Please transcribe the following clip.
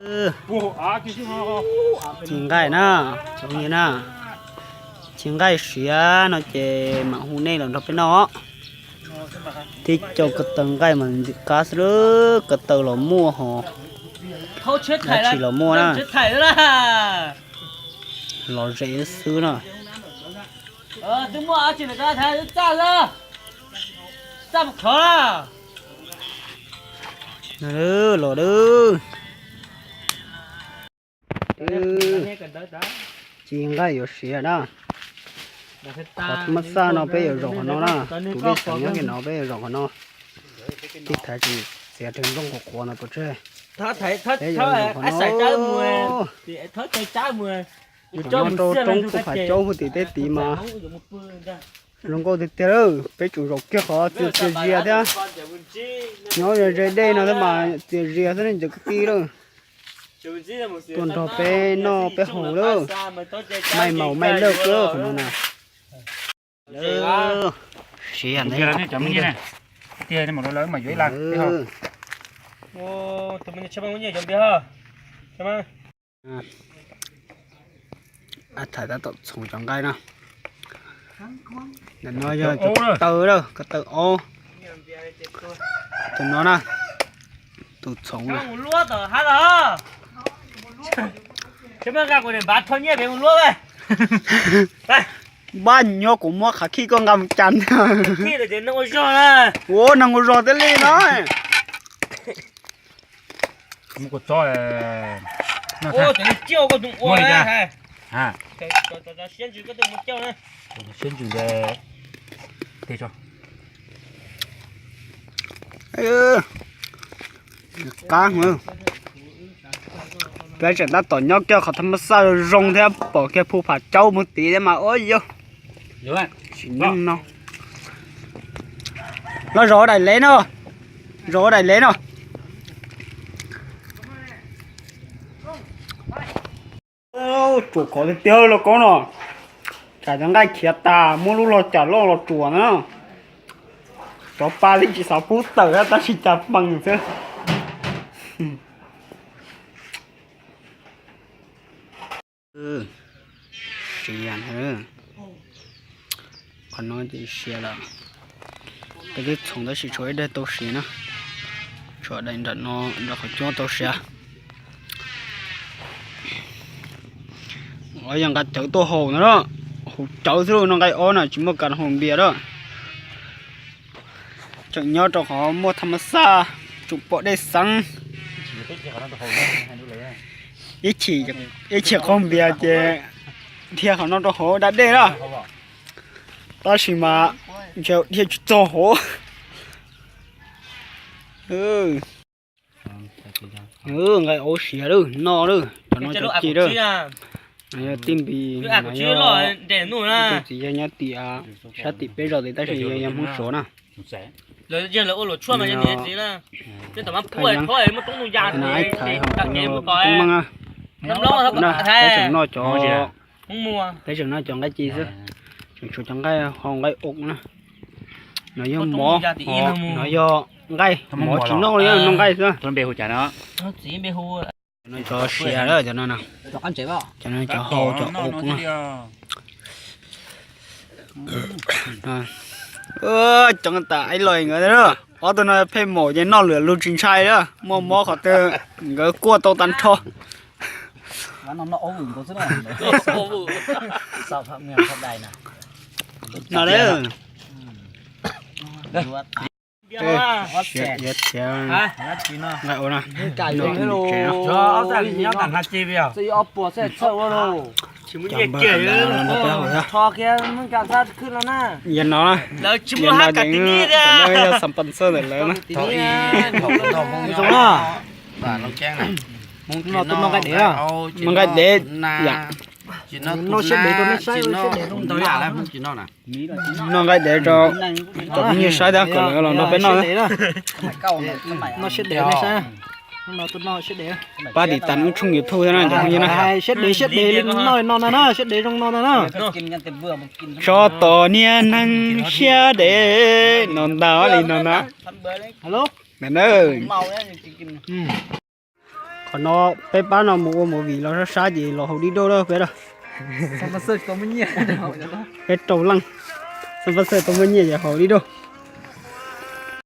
Ci nqaij na, cov phooj ywg na, ci nqaij siav no ces mam hu nej los nrog peb noj. Tib co ko taw nqaij mas ntxim qab xwb, ko taw los muaj ho, dab tsi los muaj na, los ze xwb na. Los lawm, ci nqaij yuav siav na. Qhov thab mab xaj no peb yuav zaum qhov no na, tus dej xeem nyob kiag no peb yuav zaum qhov no. Tib thaiv tsis txiav rau nplooj qhuav qhuav no pov tseg. Peb yuav zaum qhov no. Yuav noj rau roob puj phav caub hauv tim teb tid mas zoo nkauj tiag tiag lawm. Peb tsum zaum kiag qhov txias txias zias thiab. Nyob ze dej no thiab mas txias zias xwb ne cov kwv tij lawm. Tuaj nrog peb noj peb haus lawm. Maij maus maij lawj lawm qhov no na. Siav ntawd, athaiv tab tom txhoov cov nqaij na. Ntawm no yog cov ko taw lawm, ko taw aub. Tus no na, tus txhoov na. Npab nyob kuv muab qhav khij koj nqa mus cas ntag. Ua neeg ua zog thiaj li no. Qab, peb tseem tab tom nyob kiag qhov thab mab xaj zoo zoo thiab pom kiag puj phav caub mus tid thiab mas ua yog tsis neej no. Los zov daim lev no, zov daim lev no. Tsuas khov tiag tiag los koob no. Tsam cov nqaij khiav tas muab lub log cam loj los tsuas na. Cov pa li tsis xav pub tawm tab sis cas pees xwb. Siav, qhov no ces siav lawm. Peb twb txhoov tab sis tshuav ib daim tau siav na. Tshuav daim nram no nram qhov cub tau siav. Yog nqa cawv tuaj haus no, haus cawv xwb lauj, no nqaij ob na tsis muaj kas haus npias lawm. Tseem nyob rau qhov muaj thab mab xaj, tsuas pom dej xeeb. Ib chim qaug npias ces dhia qhov no rau hauv da dej na. Tab sis mas ntshe dhia tsis txog hauv. Nqaij aub siav lawm, noj lawm, cov no cov ci lawm. Yog tib npis, txiv yawg nyob tim sab tim peb zos tid tab sis yog Hmoob Suav na. Peb tseem noj cov, peb tseem noj cov nqaij ci xwb, tseem tshuav cov nqaij hau nqaij ua na. No yog mov, no yog nqaij, mov tsis noj li, noj nqaij xwb. Cov no cov siav lawm, cov no, cov no cov hau cov ua na. Cov tas ib los nkawd, ob tug no pheej maum ces noj lwm lug tsis ntshai lawm, muaj mob qhov twg nkawd kuaj tau tag nrho. No, nqaij ua na. Yog no, yog no ces yog xam pas xawb ntawm lawv na. Muaj nqaij dev, noj nqaij dev rau cov phooj ywg saib thiab kom lawv los nrog peb noj. Pab tiv tas wb tshooj YouTube thiab na cov phooj ywg na. Siab dev siab dev no no na, siab dev zoo no no na. Tso tos niag neeg siab dev no ntag li no na. Ntawm na, nqaij ua na. Qhov no peb pab no mus ua movie los sab sab ces los haus dib dauj lawm peb a. Peb rau leej, sponsor tau muaj nyiaj ces haus dib dauj.